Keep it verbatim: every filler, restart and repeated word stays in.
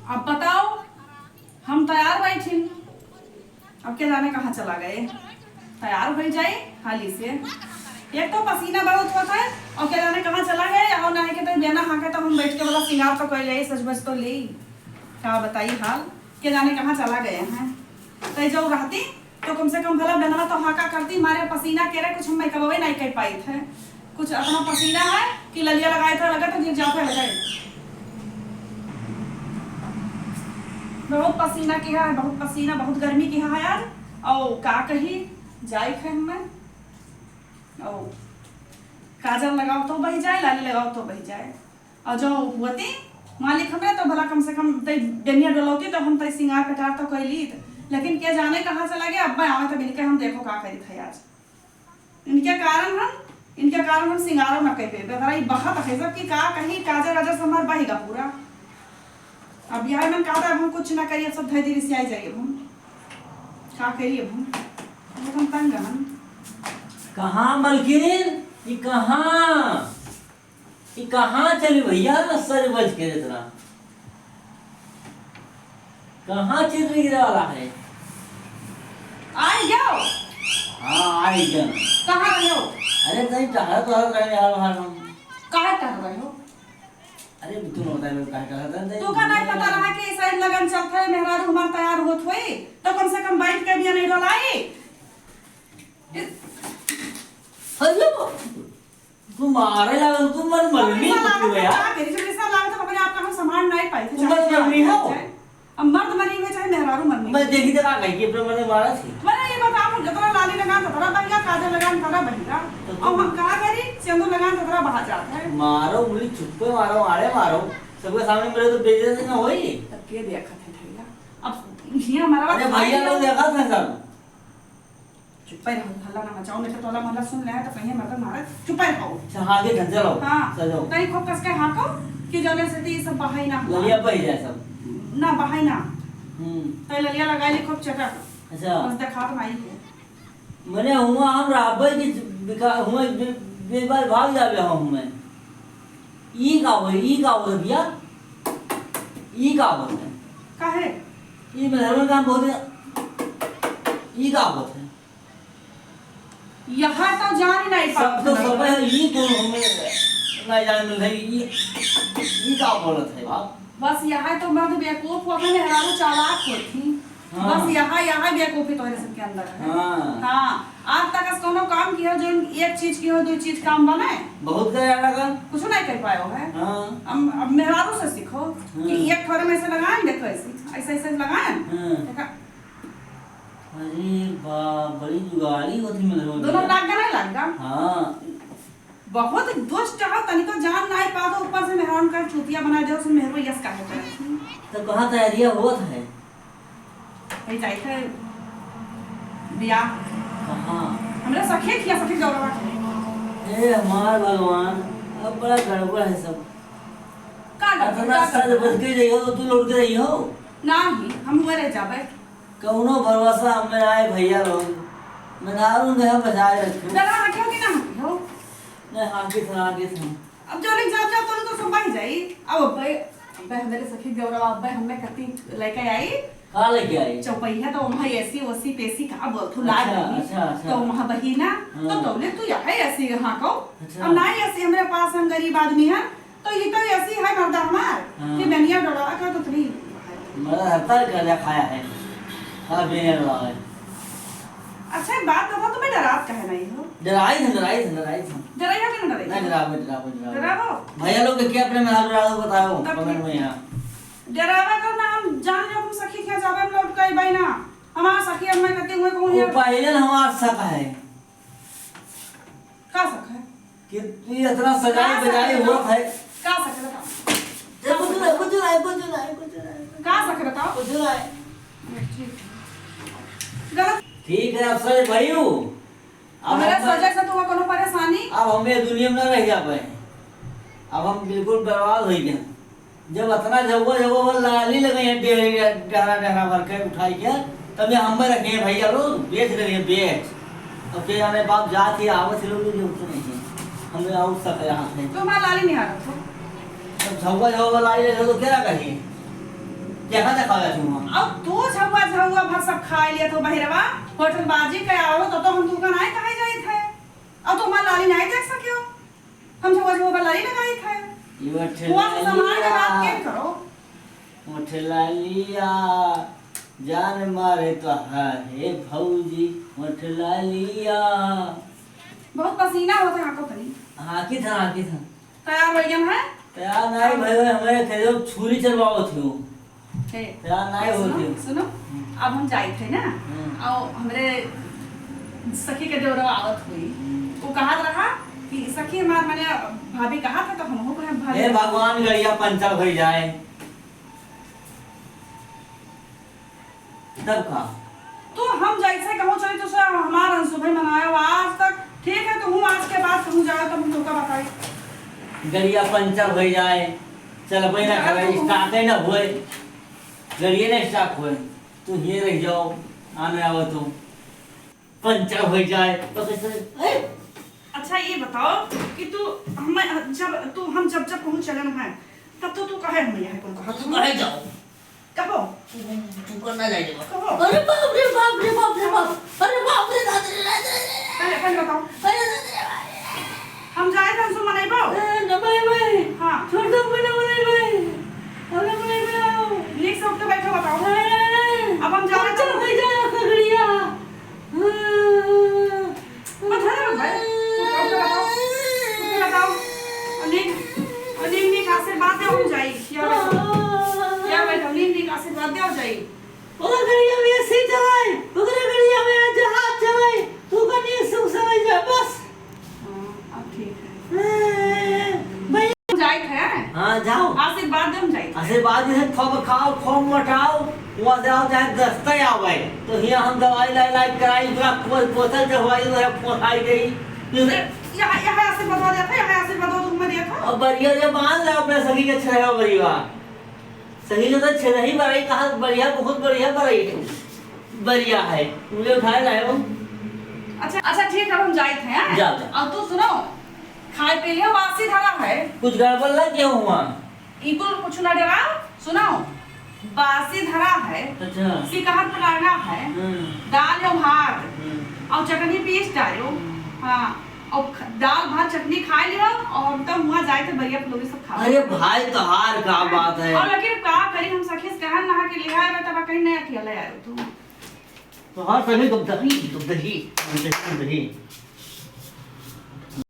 अब बताओ, हम तैयार बैठिन, अब के जाने कहाँ चला गए। तैयार होइ जाई हाली से। एक तो पसीना बहुत होत है, और के जाने कहाँ चला गए, और ना है कि तो बिना हाँके तो हम बैठ के वाला सिंगार तो कइ लेई, सज बज तो लेई। का बताई हाल, के जाने कहाँ चला गए हैं। तो जब रहती तो कम से कम भला बनवा तो हाँका करती, मारे पसीना के रे कुछ हम मेकअपवे नहीं कर पाई थे। कुछ अपना पसीना है कि ललिया लगाए थे, लगा तो गिर जाते लगे। बहुत पसीना किहा है, बहुत पसीना, बहुत गर्मी किहा है यार। और का कही, जाई थे हमें। और काजल लगाओ तो बही जाए, लाली लगाओ तो बही जाए। और जो हुअती मालिक हमरे तो भला कम से कम तई बेनिया डोलौती तो हम तई सिंगार पेटार तो कइ लीत, लेकिन के जाने कहाँ चला गए। अब मैं आवे तो मिलके हम देखो का करी थे आज। इनके कारण हम, इनके कारण हम सिंगारो न कइ पे। बेचारा ई बहत है सब कि का कही, काजर वाजर से हमार बहिगा पूरा। अब यह मन कहता है, अब हम कुछ ना करिए, अब सब धीरे धीरे से आई जाइए, अब हम का करिए, अब हम, अब हम तंग हन। कहाँ मलकिन? ई कहाँ? ई कहाँ चली भैया? सर बज के इतना कहाँ चिल्ली गिरा रहा है? आई जाओ। हाँ, आई जाओ। कहाँ रहे हो? अरे, नहीं, टहरत, टहरत रहे यार, बाहर हम। कहाँ टहर रहे हो? अरे, तू ना बताए, मैं कहाँ टहरत रहे? तू का नहीं पता रहा कि इस साइड लगन चलत है, मेहरारू हमार तैयार होत होई, तो कम से कम बैठ के भी नहीं डोलाई। इस अरे, तू मारे लागल, तू मर मरनी पैसा लागत तू है, यार। का करी? जब पैसा लागत है, अपने आप का हम संभाल नहीं पाई थे, तू चाहे मर मरनी हो। चाहे हम मर्द मरी हुए, चाहे मेहरारू मरनी मैं हुए। देखी तो का कही कि अपने मर्द मारा थी। मैंने ये बताओ, हम जतरा लाली लगान, ततरा बहिया, काजल लगान, ततरा बहिया। तो और तू हम का करी, सेंदूर लगान, ततरा बाहर जात है। मारो, मुली चुप्पे मारो, मारे मारो। सबके सामने मेरे तो बेइज्जती ना होई। तब के देखत है भैया? अब हियां हमारा अरे बात भैया लोग देखत है सब। चुप्पे रहो, हल्ला ना मचाओ, नहीं तो टोला मोहल्ला सुन ले तो कहीं मर्द मारे। चुप्पे रहो। अच्छा, हाँ, आगे ढंग से रहो। हाँ। सर, जाओ। तई खूब कस के हाँको कि जौने से ती सब बहाई ना हुआ। ललिया बही जाए सब। ना, बहाई ना। हम्म। तई ललिया लगाई ली खूब चटक। अच्छा। बस देखात नहीं है। मने हुआ हम रहबे कि बिका-, हुआ बे-, बेबाल भाग जावे हम हुआ। ई का होई, ई का होई भैया? ई का होत है? काहे? ई मेहरवा काम बहुत है। ई का होत है? यहाँ तो जान ही नहीं सब पाते तो नहीं। सब है, ई कौन हमें नहीं जान मिल रही, ई, ई का बोलत है बाप? बस यहाँ तो मर्द बेवकूफ होत है, मेहरारू चालाक होत ही। हाँ। बस यहाँ, यहाँ बेवकूफी तोहरे सबके अंदर है। हाँ। हाँ, आज तक अस कोनो काम किहो, जो एक चीज किहो, दो चीज काम बने? बहुत करे लगा। कुछ नहीं कर पायो है। हाँ। अब, अब मेहरारू से सीखो हाँ। कि एक ठोरे में से लगाएं, देखो ऐसे, ऐसे, ऐसे लगाएं। हाँ। देखा। अरे बाप, बड़ी जुगाड़ी होती मेहरारू दोनों भैया। लाग गया, नहीं लाग गया? हाँ। बहुत दुष्ट हो, तनिको जान नाई पावत, ऊपर से मेहरान का चूतिया बना दे, उसमें मेहरो यस काहे करत है? तो कहाँ तैयारियाँ होत है? भाई जाई थे बियाह। कहाँ? हमरा सखी किया, सखी गौरवा के। ए हमार भगवान, अब बड़ा गड़बड़ है सब। का गड़बड़, इतना का सज गड़बड़? बज के रही हो, तू लौट के रही हो? नाही, हम हुए रह जाबे। कौनो भरोसा हमें आए भैया लोग, मेहरारू ने हम बचाए रखे। डरा हटियो कि ना हटियो? नहीं, हाँ, किस हाँ, किस हाँ। अब जो लोग जाब जाब, तो, तो सब बन जाई। अब अब्बे, अब्बे हमारे सखी गौरव, अब्बे हमें कती लेके आई। का लेके आई? चौपहिया तो वहाँ एसी ओसी पेसी का बोलथू लाग अच्छा, नहीं। अच्छा, अच्छा। तो वहाँ बही ना, हाँ। तो तौले तू यहाँ एसी हाँको। अच्छा। अब ना एसी हमरे पास, हम गरीब आदमी हैं, तो ये तो एसी है मर्दा हमार, हाँ। कि बेनिया डोला का तो थोड़ी। मर्दा हड़ताल कर लिया खाया है। हाँ, बेनिया डोला है। अच्छा, एक बात बताओ, तुम्हें डरात काहे नहीं हो? डराई थे, डराई थे, डराई थे। डराई हो कि ना डराई? नहीं, डरावे, डरावे, डरावे। डरावो? भैया लोग के क्या अपने में हाल डरावे बताओ, तब कमेंट में यहाँ। डरावा करो ना, हम जान लो, हम सखी के जावे, हम लौट के आई ना। हमारा सखी, हम मैं कहते हुए कहूँ वो यार। पहले ना हमारा शक है। का शक है? कि तू इतना सजाई का शक बजाई है? होत है। का शक है बताओ? ए, कुछ नहीं, कुछ नहीं, कुछ नहीं, कुछ नहीं। का शक है बताओ? कुछ नहीं। ठीक। गलत। ठीक है, अब सही भाई हूँ। अब हमारे हम सजे से तुम्हें कोनो परेशानी? अब हम ये दुनिया में ना रह जा पाए। अब हम बिल्कुल बर्बाद हो गए। जब अतना झउआ, झउआ वो लाली लगे हैं, डेहरा, डेहरा, डेहरा भर के उठाई के, तब ये हम रखे हैं भैया लोग, बेच रहे हैं, बेच। अब के जाने बाप जात ही आवत ही लोग, जो तो नहीं है। हमें और शक रहा है। तो हमारा लाली नहीं आ रहा था। जब झउआ, झउआ लाली लगे तो क्या कहिए? देखा देखा हुआ तू। अब तू झउआ झउआ भर सब खाइ लिया तो बहिरवा, होटल बाजी के आओ तो, तो हम तुका नाहीं कहे जाइत है। अब तू हमार लाली नाहीं देख सकियो। हम झउआ झउआ भर लाली लगाइत है। ये होटल हुआ से संभाल के बात लालिया। के करो। होटल लालिया, जान मारे तो है, हे भौजी, होटल लालिया। बहुत पसीना होत है, हाँको तनी। हाँकी था, हाँकी था। तैयार होइ गया है? तैयार नाहीं भई, हमें कहो छुरी चलवावत हो। हे, तैयार नाहीं सुनो, होत हो। सुनो, हम्म। अब हम जाइत है ना, हम्म। आओ हमरे सखी के देवरवा आवत हुई। हम्म। वो कहत रहा कि सखी हमार, माने भाभी कहत है तो हमहू कहे भाभी। हे भगवान, गड़िया पंचर होइ जाए। तब का? तो हम जैसे कहूँ चली, तो से हमार अंशु भाई मनाया हुआ आज तक। ठीक है, तो हूँ आज के बाद कहूँ जाओ, तो हम तोका बताई। गड़िया पंचर होइ जाए, चलबे ना करे, तो स्टार्टे ना होए, गड़िए ना स्टार्ट होए, तू हिये रह जाओ, आने आवो तो पंचर होइ जाए, तो कैसे? ए! अच्छा, ये बताओ कि तू हमें जब, तू हम जब जब कहूँ चलन है, तब तो तू कहे हमें यहाँ कौन कहा तू कहे जाओ। कहो। तू, तू करना जाए देबा। कहो। अरे बाप रे, बाप रे, बाप रे, बाप। अरे बाप रे, दादा रे, दादा रे। पहले, पहले बताओ। अरे दादा रे, बाप रे। हम जाए तो हमसे मनई बाओ? ए, न भाई, भाई। हाँ। छोड़ दो, मैं न मनई भाई। अरे मनई भाई, आओ। नीक से उठ के बैठो, बताओ। नहीं, नहीं, नहीं। अब हम जा रहे हैं। चल, भाई, जा, खगड़िया। हाँ। बताओ ना भाई, तू क्या बताओ? तू क्या बताओ? अनिल, अनिल, नीक आशीर्वाद दे, हम जाई। या बैठो। या बैठो, अनिल, नीक आशीर्वाद दे, हम जाई। ओकरा गड़िया में एसी चलाए, ओकरा गड़िया में जहाज चलाए, तू का नीक सुख समझ जा, बस। हाँ, अब ठीक है। ए, भाई। जाइत है? हाँ, जाओ। आशीर्वाद दे, हम जाइत है। आशीर्वाद दे, खूब खाओ, खूब मोटाओ, वहाँ से आओ, चाहे दस्ते आवे। तो हियाँ हम दवाई लाई, लाई कराई, पूरा कोई बोतल चढ़वाई, वह पोसाई गई। फिर यहाँ, यहाँ आशीर्वाद देता है, यहाँ आशीर्वाद तुम में देता। अब बढ़िया, ये मान लो अपने सखी के छेड़ा बढ़िया। सही जो तो छेदही बरई कहा, बढ़िया, बहुत बढ़िया बरई है। बढ़िया है। मुझे उठाए लाए हो। अच्छा, अच्छा, ठीक है, हम जाइत हैं, हाँ? जाओ, जाओ। अब तू सुनो, खाए पी लियो, बासी धरा है। कुछ गड़बड़ लग गया हुआ? ई कुल कुछ ना डराओ, सुनो, बासी धरा है, अच्छा। सिकहर पुराना है, हम्म। दाल और भात, हम्म। और चटनी पीस डालो, हम्म। हाँ। और ख-, दाल भात चटनी खाए लियो और तब हुआँ जाए तो बढ़िया फुलौरी सब खाओ। अरे भाई, तोहार का बात है? और लेकिन का करी, हम सखी से कहन नहा के लिहा आवे, तब कहीं नहीं अकेले आयो तू। तोहार सही दुख दही, दुख दही, दुख दही।